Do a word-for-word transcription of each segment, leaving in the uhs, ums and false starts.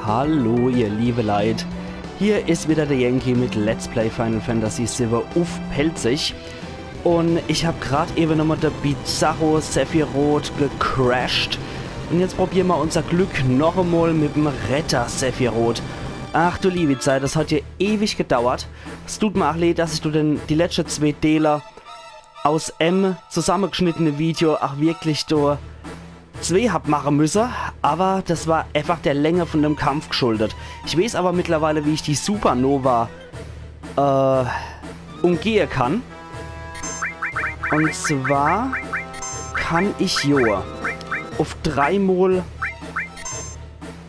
Hallo, ihr liebe Leit. Hier is wieder der Yankee mit Let's Play Final Fantasy siwwe uff Pälzisch. Un ich hab grad ewe nochmal de Bizarro Sephiroth gecrasht. Un jetzt probiere mer unser Glück noch emol mit dem Retter Sephiroth. Ach du liebi Zeit, das hat jo ewig gedauert. Es tut mer ach leed, dass ich do den, die letschte zwee Deeler aus em zusammegeschnittene Video ach wirklich do zwee hab mache müsse, awwer das war einfach der Länge von dem Kampf geschuldet. Ich weeß awwer mittlerweile, wie ich die Supernova, äh, umgehe kann. Un zwar kann ich jo uff dreimol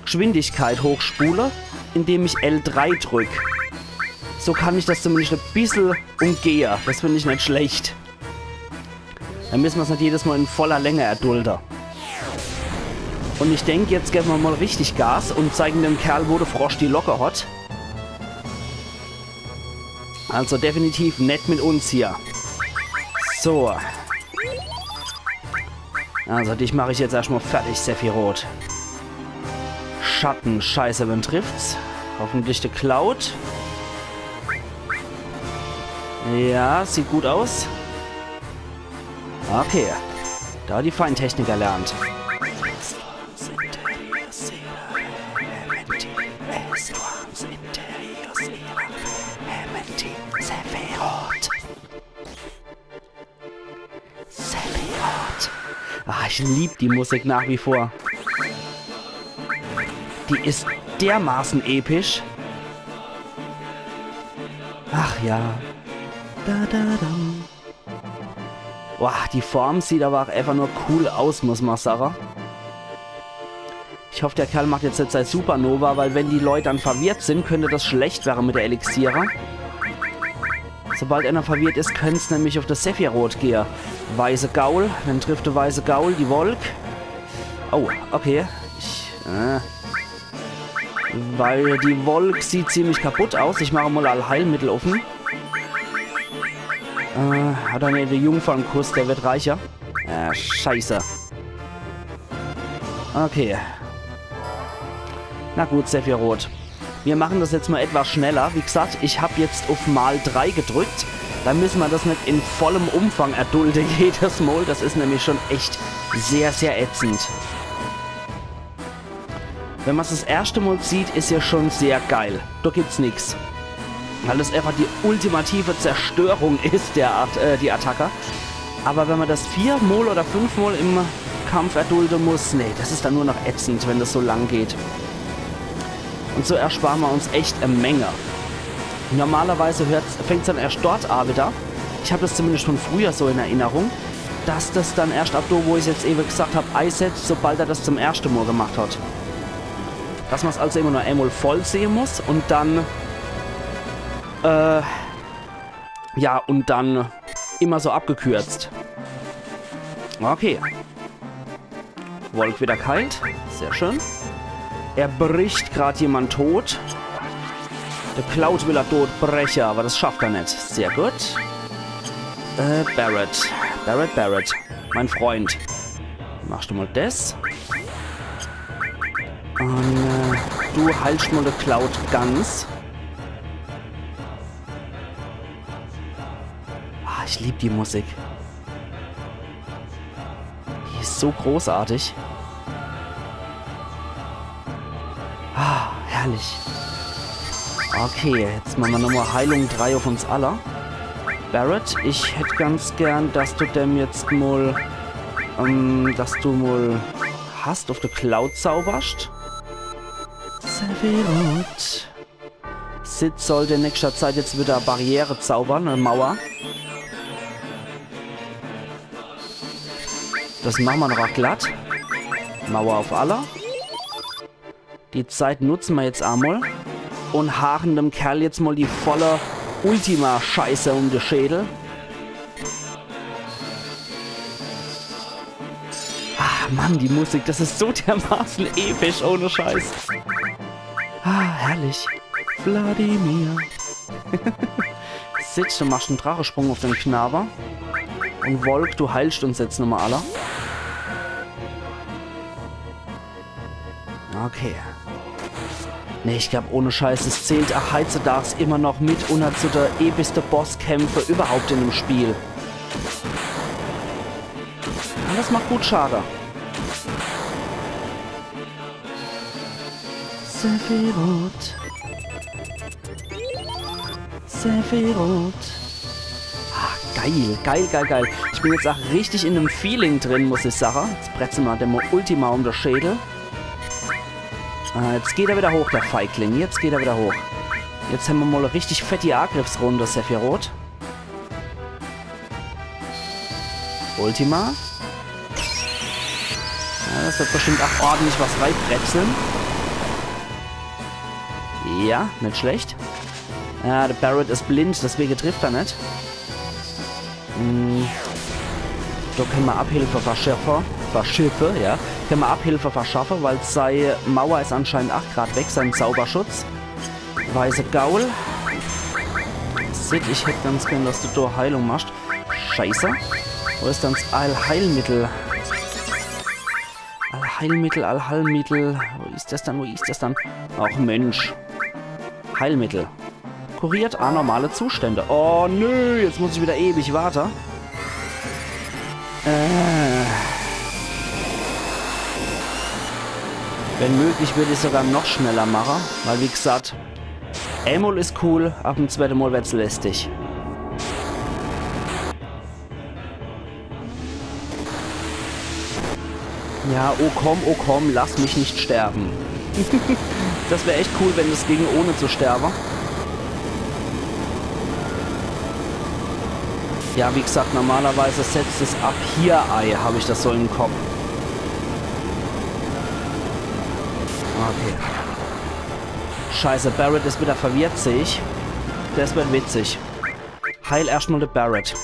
Geschwindigkeit hochspule, indem ich L drei drück. So kann ich das zumindest e bissel umgehe. Das find ich net schlecht. Dann misse mer's net jedes Mol in voller Länge erdulde. Un ich denk, jetzt gewwe mer mol richtig Gas un zeige dem Kerl, wo de Frosch die Locke hat. Also definitiv net mit uns hier. So. Also dich mach ich jetzt erschtmol fertig, Sephiroth. Schatten, scheiße, wen trifft's? Hoffentlich de Cloud. Ja, sieht gut aus. Okay. Do hat die Feintechnik erlernt. Sephiroth. Ah, ich lieb die Musik nach wie vor. Die is dermaßen episch. Ach ja. Da, da, da. Boah, die Form sieht awwer ach einfach nur cool aus, muss mer sage. Ich hoff, der Kerl macht jetzt net sei Supernova, weil wenn die Leit dann verwirrt sin, könnt das schlecht werre mit de Elixiere. Sobald einer verwirrt is, könnt's nämlich uff de Sephiroth gehe. Weiße Gaul, wen trifft de weiße Gaul? Die Wolk. Oh, okay. Ich, äh, weil die Wolk sieht ziemlich kaputt aus. Ich mach mol Allheilmittel uff en. Äh, hat er net de Jungfernkuss, der wird reicher. Äh, scheiße. Okay. Na gut, Sephiroth. Mir mache das jetzt mol etwas schneller. Wie gesagt, ich hab jetzt uff Mal drei gedrückt. Do misse mer das net in vollem Umfang erdulde jedes Mol. Das is nämlich schon echt sehr, sehr ätzend. Wenn mer's das erschte Mol sieht, is ja schon sehr geil. Do gibt's nix. Weil das einfach die ultimative Zerstörung is, der At äh, die Attacke. Awwer wenn mer das viermol oder fünfmol im Kampf erdulde muss, nee, das is dann nur noch ätzend, wenn das so lang geht. Un so erspare mer uns echt e Menge. Normalerweise hört's, fängt's dann erscht dort a wieder. Ich hab das zumindest von früher so in Erinnerung, dass das dann erscht ab do, wo ich's jetzt ewe gesagt hab, eisetzt, sobald er das zum erschte Mol gemacht hat. Dass mer's also immer nur emol voll sehe muss un dann, äh, ja, un dann immer so abgekürzt. Okay. Wolk wieder geheilt. Sehr schön. Er bricht grad jemand tot. De Cloud will er totbreche, awwer das schafft er net. Sehr gut. Äh, Barret. Barret, Barret. Mein Freund. Machst du mol des. Un, äh, du heilst mol de Cloud ganz. Ah, ich lieb die Musik. Die is so großartig. Ah, herrlich. Okay, jetzt mache mer nochmol Heilung drei uff uns alle. Barret, ich hätt ganz gern, dass du dem jetzt mol, ähm, dass du mol Hast uff de Cloud zauberst. Sephiroth. Cid sollt in nächster Zeit jetzt wieder Barriere zaubern, e Mauer. Das mache mer noch glatt. Mauer uff alle. Die Zeit nutze mer jetzt emol un haue dem Kerl jetzt mol die volle Ultima-Scheiße um de Schädel. Ah, Mann, die Musik, das is so dermaßen episch, ohne Scheiß. Ah, herrlich. Wladimir. Cid, du machst en Drachesprung uff den Knabe. Un Wolk, du heilst uns jetzt nochmol alle. Okay. Nee, ich glaab, ohne Scheiß, es zählt ach heitzudags immer noch mit unner zu de epischste Bosskämpfe überhaupt in dem Spiel. Ja, das macht gut Schade. Sephiroth. Sephiroth. Ah, geil, geil, geil, geil. Ich bin jetzt ach richtig in dem Feeling drin, muss ich sache. Jetzt bretze mer dem Ultima um de Schädel. Ah, jetzt geht er wieder hoch, der Feigling. Jetzt geht er wieder hoch. Jetzt hämmer mol e richtig fetti Agriffsrunde, Sephiroth. Ultima. Ja, das wird bestimmt ach ordentlich was reibrettseln. Ja, net schlecht. Ja, de Barret is blind, deswege trifft er net. Hm. Do kenne mer Abhilfe verschaffe. Verschiffe, ja. Kenne mer Abhilfe verschaffe, weil sei Mauer is anscheinend ach grad weg, sein Zauberschutz. Weiße Gaul. Cid, ich hätt ganz gern, dass du do Heilung machst. Scheiße. Wo is dann das Allheilmittel? Allheilmittel, Allheilmittel. Wo is das dann? Wo is das dann? Ach Mensch. Heilmittel. Kuriert anormale Zustände. Oh nö, jetzt muss ich wieder ewig warte. Äh. Wenn möglich, würd ich sogar noch schneller mache, weil wie gesagt, emol is cool, ab dem zweite Mol wird's lästig. Ja, oh komm, oh komm, lass mich nicht sterben. Das wär echt cool, wenn es ginge, ohne zu sterben. Ja, wie gesagt, normalerweise setzt es ab hier ei, hab ich das so im Kopf. Okay. Scheiße, Barret is wieder verwirrt, seh ich. Das wird witzig. Heil erscht mol de Barret.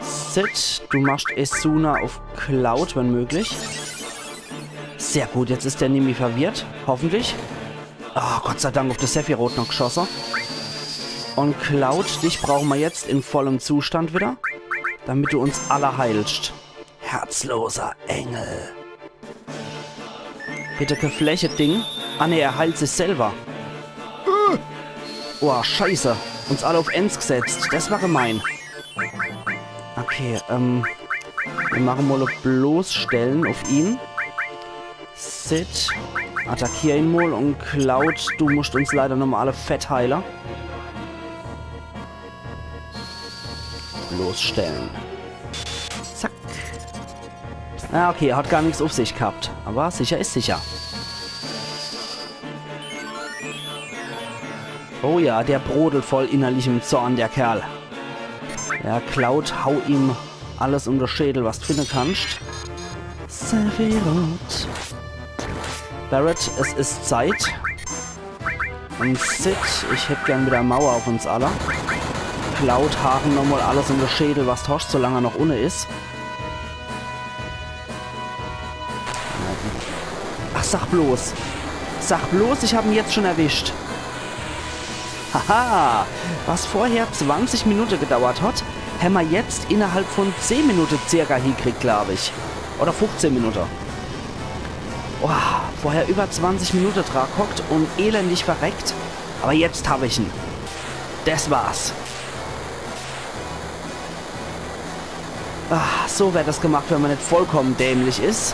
Cid, du machst Esuna auf Cloud, wenn möglich. Sehr gut, jetzt is der nämlich verwirrt. Hoffentlich. Ah, Gott sei Dank auf de Sephiroth noch geschosse. Und Cloud, dich brauche mer jetzt in vollem Zustand wieder, damit du uns alle heilst. Herzloser Engel. Bitte ke Fläche-Ding. Ah ne, er heilt sich selber. Äh. Oh, scheiße. Uns alle auf ens gesetzt. Das war gemein. Okay, ähm, wir machen mol e Bloßstellen auf ihn. Cid, attackier ihn mol und Cloud, du musst uns leider nochmal alle fett heile. Bloßstellen. Zack. Ah, okay, hat gar nix auf sich gehabt. Aber sicher is sicher. Oh ja, der brodelt voll innerlichem Zorn, der Kerl. Ja, Cloud, hau ihm alles um de Schädel, was du finde kannst. Sephiroth. Barret, es is Zeit. Und Cid, ich hätt gern wieder Mauer auf uns alle. Cloud, hau ihm nochmal alles um de Schädel, was du hast, solange er noch unne is. Ach, sag bloß. Sag bloß, ich hab ihn jetzt schon erwischt. Haha, was vorher zwanzig Minute gedauert hat, hämmer jetzt innerhalb von zehn Minute circa hiekriegt, glaub ich. Oder fufzehn Minute. Boah, vorher über zwanzig Minute dra gehockt und elendig verreckt. Aber jetzt hab ich ihn. Das war's. Ah, so werd das gemacht, wenn man net vollkommen dämlich is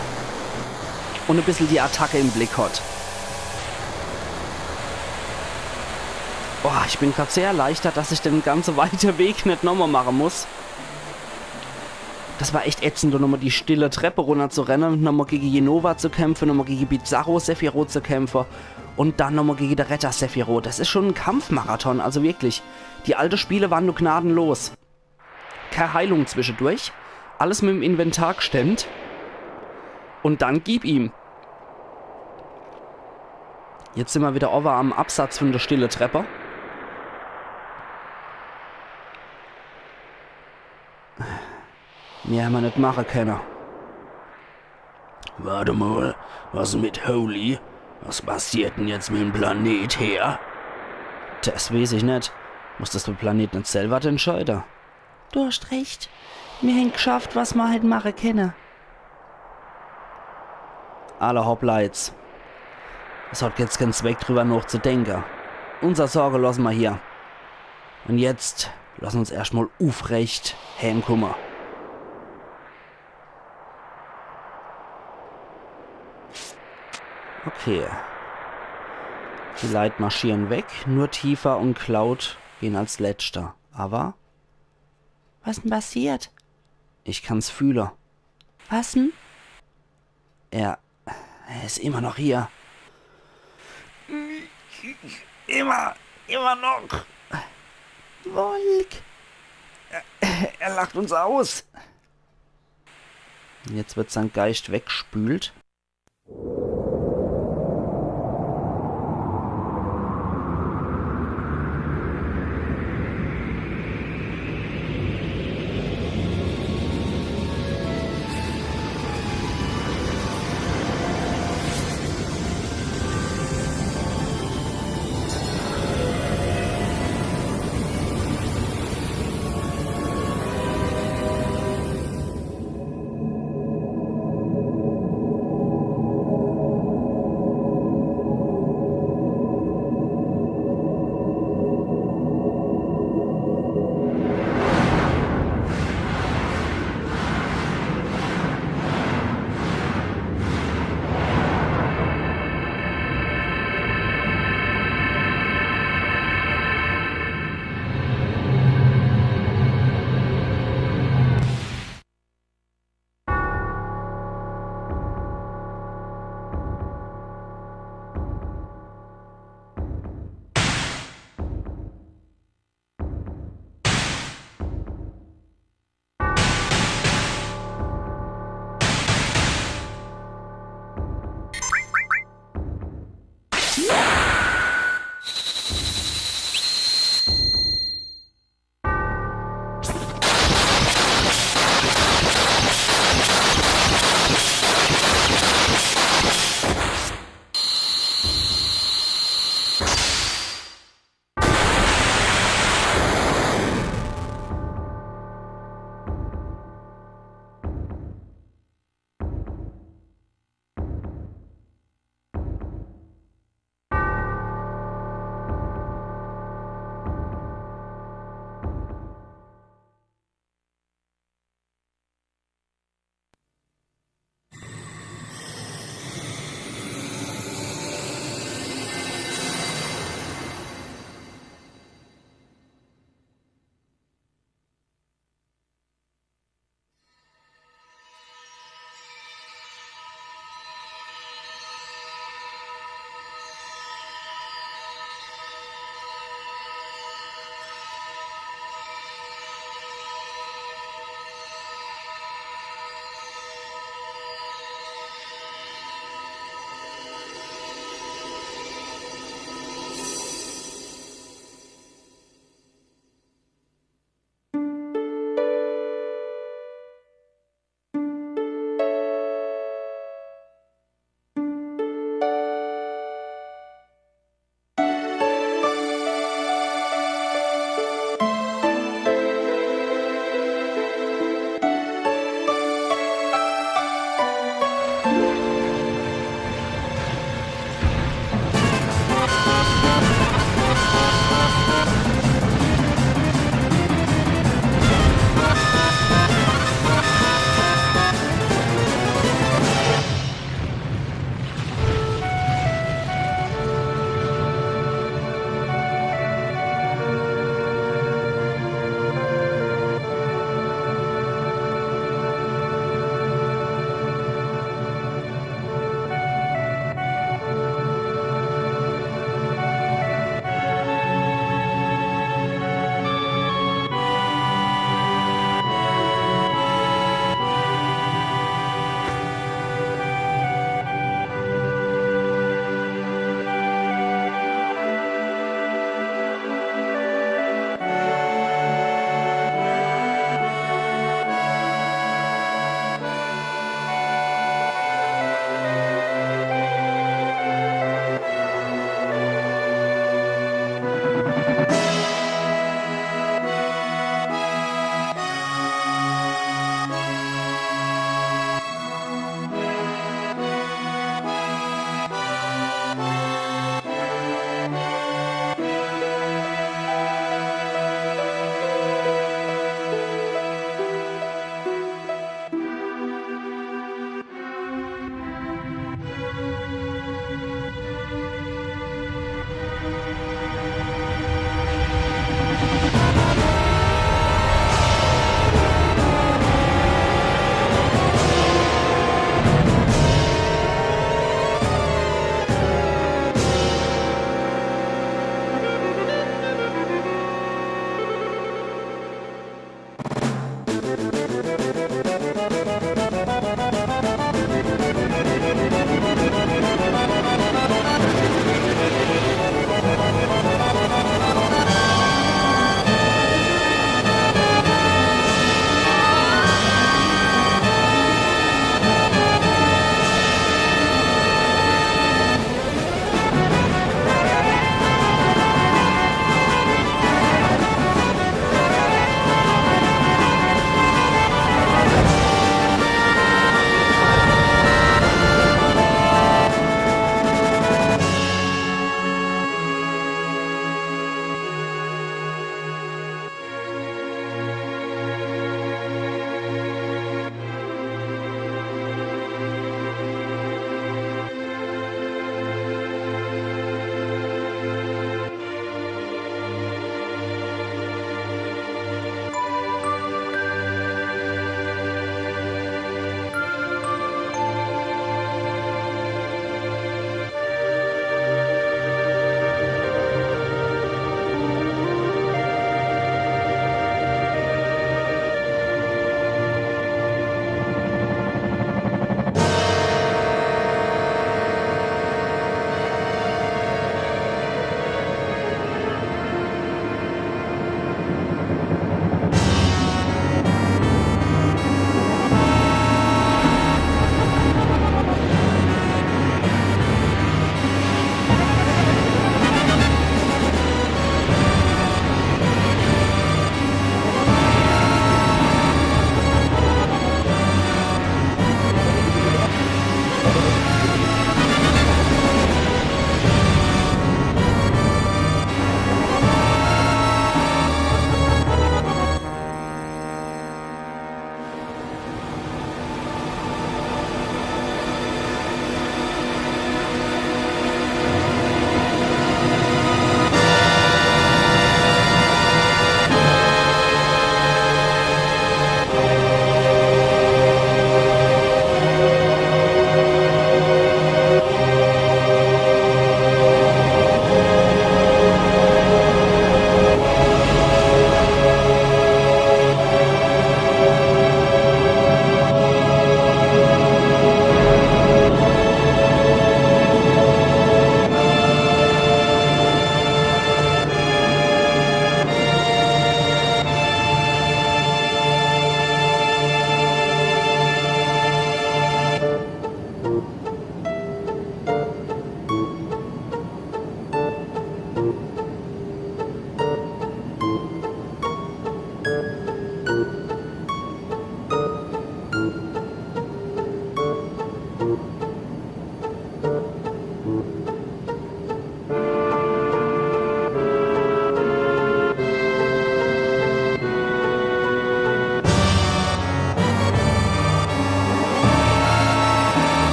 und e bissel die Attacke im Blick hat. Boah, ich bin grad sehr erleichtert, dass ich den ganze weite Weg net nochmal mache muss. Das war echt ätzend, do nochmal die stille Treppe runner zu renne, nochmal gege Jenova zu kämpfe, nochmal gege Bizarro Sephiroth zu kämpfe und dann nochmal gege de Retter Sephiroth. Das is schon en Kampfmarathon, also wirklich. Die alte Spiele waren nur gnadenlos. Kei Heilung zwischedurch. Alles mit em Inventar gestemmt. Und dann gib ihm. Jetzt simmer wieder owwe am Absatz von der stille Treppe. Mehr hämmer net mache kenne. Warte mal, was mit Holy? Was passiert denn jetzt mit dem Planet her? Das weeß ich net. Muss das der Planet net selber entscheide? Du hast recht. Mir hän geschafft, was mer halt mache kenne. Alla hoppla jetzt. Es hat jetzt kän Zweck, driwwer nochzudenke. Unser Sorge losse mer hier. Un jetzt loss uns erscht mol uffrecht hämkumme. Okay. Die Leit marschiere weg, nur Tifa un Cloud gehn als Letschte. Awwer was 'n passiert? Ich kann's fühle. Was 'n? Er, er is immer noch hier. Immer, immer noch. Wolk. Er, er lacht uns aus. Jetzt wird sein Geist weggespült.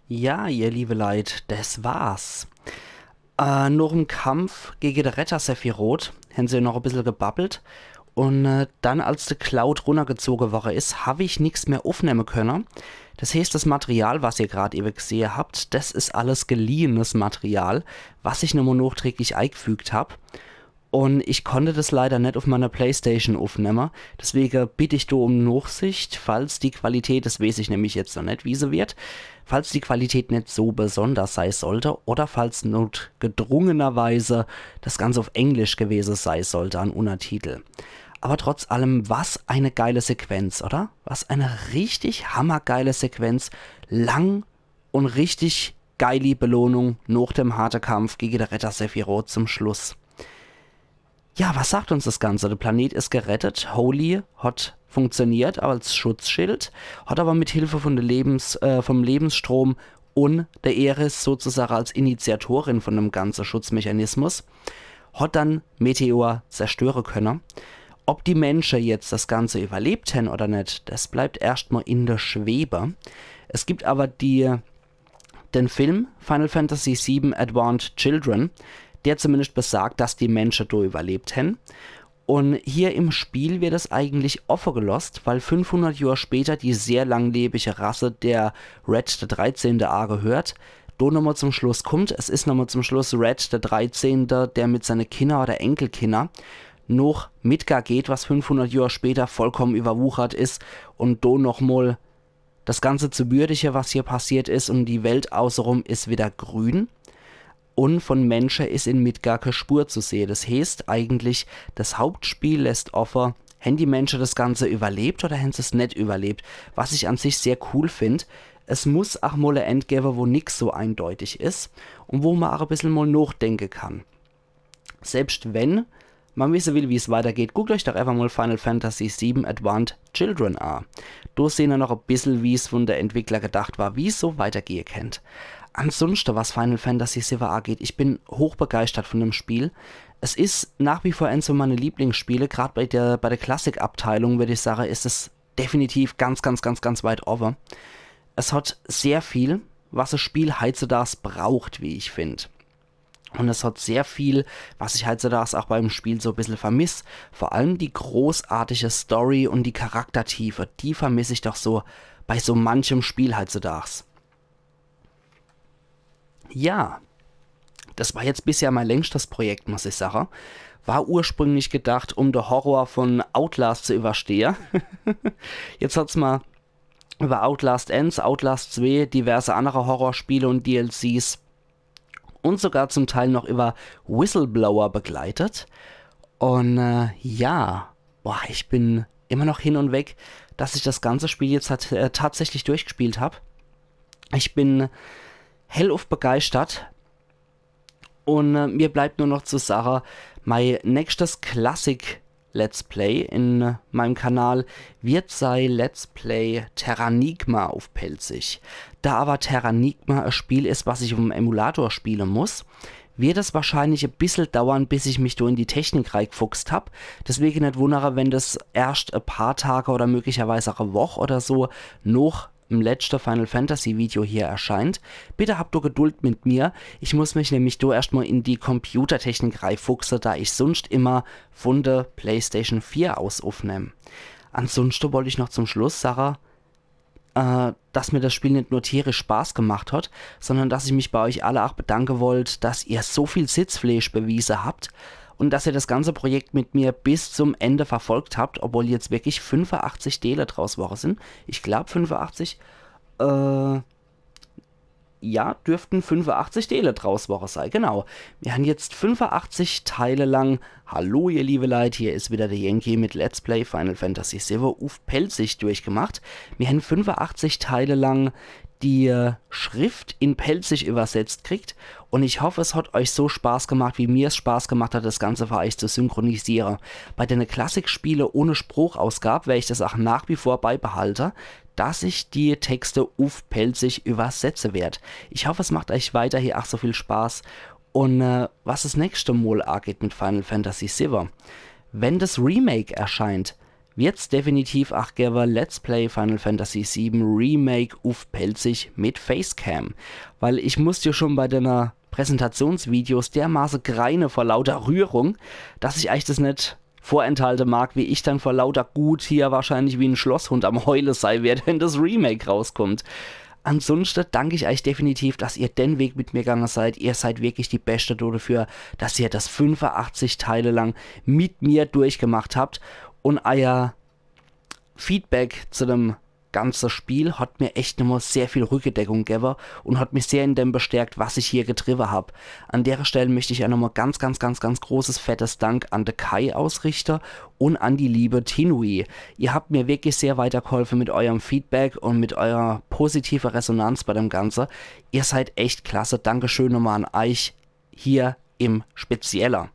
Ja, ihr liebe Leit, des war's. Äh, noch im Kampf gege de Retter Sephiroth hän se noch e bissel gebabbelt. Un äh, dann, als de Cloud runnergezoge worre is, hab ich nix mehr uffnemme könne. Des heeßt, des Material, was ihr grad ewe gsehe habt, des is alles geliehenes Material, was ich nochmol nachträglich eigfügt hab. Un ich konnt des leider net uff meiner Playstation uffnemme. Deswege bitt ich do um Nachsicht, falls die Qualität, des weeß ich nämlich jetzt noch net, wie se wird, falls die Qualität net so besonders sei sollt oder falls notgedrungenerweise des Ganze uff Englisch gewese sei sollt an Unnertitel. Aber trotz allem, was eine geile Sequenz, oder? Was eine richtig hammergeile Sequenz. Lang un richtig geili Belohnung noch dem harte Kampf gege de Retter Sephiroth zum Schluss. Ja, was sagt uns des Ganze? De Planet is gerettet, Holy hat funktioniert als Schutzschild, hat aber mit Hilfe von de Lebens-, äh, vom Lebensstrom un de Aeris sozusagen als Initiatorin von dem ganze Schutzmechanismus, hat dann Meteor zerstöre könne. Ob die Mensche jetzt des Ganze überlebt hän oder net, des bleibt erscht mol in de Schwebe. Es gibt aber die, den Film Final Fantasy sieben Advent Children, der zumindest besagt, dass die Mensche do überlebt hän. Un hier im Spiel wird es eigentlich offe gelosst, weil fünfhundert Johr später die sehr langlebige Rasse der Red de Dreizehnte agehört, do nochmol zum Schluss kummt. Es is nochmol zum Schluss Red de Dreizehnte, der mit seine Kinner oder Enkelkinner noch Midgar geht, was fünfhundert Johr später vollkommen überwuchert is un do nochmol des ganze Zermürbte, was hier passiert is, un die Welt außerum is wieder grün. Un von Mensche is in Midgar kä Spur zu sehe. Des heeßt eigentlich, des Hauptspiel lässt offe, hän die Mensche des Ganze überlebt oder hän se's net überlebt? Was ich an sich sehr cool find. Es muss ach mol e End gewe, wo nix so eindeutig is un wo ma ach e bissel mol nochdenke kann. Selbst wenn ma wisse will, wie's weitergeht, guckt euch doch einfach mol Final Fantasy sieben Advent Children a. Do sehn er noch e bissel, wie's von de Entwickler gedacht war, wie's so weitergehe kennt. Ansunschte, was Final Fantasy sieben ageht, ich bin hochbegeistert von dem Spiel. Es is nach wie vor eins von meine Lieblingsspiele, grad bei der, bei der Klassik-Abteilung, würd ich sage, is es definitiv ganz, ganz, ganz, ganz weit owwe. Es hat sehr viel, was e Spiel heitzudags braucht, wie ich find. Un es hat sehr viel, was ich heitzudags ach beim Spiel so e bissel vermiss. Vor allem die großartige Story un die Charaktertiefe, die vermiss ich doch so bei so manchem Spiel heitzudags. Ja, des war jetzt bisher mei längschtes Projekt, muss ich sage. War ursprünglich gedacht, um de Horror von Outlast zu überstehe. Jetzt hat's ma über Outlast eens, Outlast zwee, diverse andere Horrorspiele un D L Cs un sogar zum Teil noch über Whistleblower begleitet. Un äh, ja, boah, ich bin immer noch hin un weg, dass ich des ganze Spiel jetzt tat-, äh, tatsächlich durchgespielt hab. Ich bin hellauf begeistert. Un äh, mir bleibt nur noch zu sage, mei nächschtes Klassik Let's Play in meinem Kanal wird sei Let's Play Terranigma uff Pälzisch. Da aber Terranigma e Spiel is, was ich uff'm Emulator spiele muss, wird es wahrscheinlich e bissel dauern, bis ich mich do in die Technik reigefuchst hab. Deswege net wunnere, wenn des erscht e paar Tage oder möglicherweise ach e Woch oder so noch im letschte Final Fantasy Video hier erscheint. Bitte habt doch Geduld mit mir. Ich muss mich nämlich do erscht mol in die Computertechnik reifuchse, da ich sunscht immer vun de PlayStation vier aus uffnemm. Ansunschte wollt ich noch zum Schluss sage, äh, dass mir des Spiel net nur tierisch Spaß gemacht hat, sondern dass ich mich bei euch alle ach bedanke wollt, dass ihr so viel Sitzfleesch bewiese habt un dass ihr des ganze Projekt mit mir bis zum Ende verfolgt habt, obwohl jetzt wirklich fünfeachtzig Dele draus worre sin. Ich glaub fünfeachtzig. Äh, ja, dürften fünfeachtzig Dele draus worre sei, genau. Mir han jetzt fünfeachtzig Teile lang, hallo ihr liebe Leit, hier is wieder de Yankee mit Let's Play Final Fantasy siwwe uff Pälzisch durchgemacht. Mir han fünfeachtzig Teile lang die äh, Schrift in Pälzisch übersetzt kriegt. Un ich hoff, es hat euch so Spaß gemacht, wie mir's Spaß gemacht hat, des Ganze für euch zu synchronisiere. Bei dene Klassikspiele ohne Sprochausgab wer ich des ach nach wie vor beibehalte, dass ich die Texte uff Pälzisch übersetze werd. Ich hoff, es macht euch weiterhin ach so viel Spaß. Un äh, was es nächschte Mol ageht mit Final Fantasy siwwe, wenn des Remake erscheint, wird's definitiv ach gewwe Let's Play Final Fantasy sieben Remake uff Pälzisch mit Facecam. Weil ich musst jo schon bei denne Präsentationsvideos dermaße greine vor lauter Rührung, dass ich eich das net vorenthalte mag, wie ich dann vor lauter Wut hier wahrscheinlich wie en Schlosshund am Heule sei werd, wenn das Remake rauskommt. Ansunschte dank ich eich definitiv, dass ihr den Weg mit mir gange seid. Ihr seid wirklich die Beschte dodefür, dass ihr das fünfeachtzig Teile lang mit mir durchgemacht habt un eier Feedback zu dem ganze Spiel hat mir echt nochmal sehr viel Rückedeckung gewwe un hat mich sehr in dem bestärkt, was ich hier getriwwe hab. An dere Stell möcht ich ja nochmal ganz, ganz, ganz, ganz großes, fettes Dank an de Kai ausrichte un an die liebe Tinui. Ihr habt mir wirklich sehr weitergeholfe mit eurem Feedback un mit eurer positive Resonanz bei dem Ganze. Ihr seid echt klasse. Dankeschön nochmal an eich hier im Spezieller.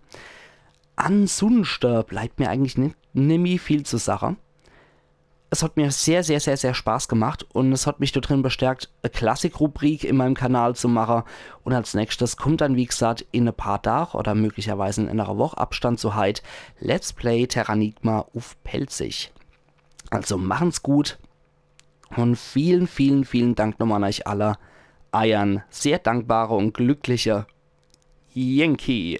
Ansunschte bleibt mir eigentlich nit, nimmi viel zu sache. Es hat mir sehr, sehr, sehr, sehr Spaß gemacht un es hat mich do drin bestärkt, e Klassik-Rubrik in meinem Kanal zu mache. Un als nächstes kommt dann, wie gesagt, in e paar Tag oder möglicherweise in enere Woch Abstand zu heit Let's Play Terranigma uff Pälzisch. Also machen's gut un vielen, vielen, vielen Dank nochmal an eich alle. Eiern sehr dankbare un glückliche Yankee.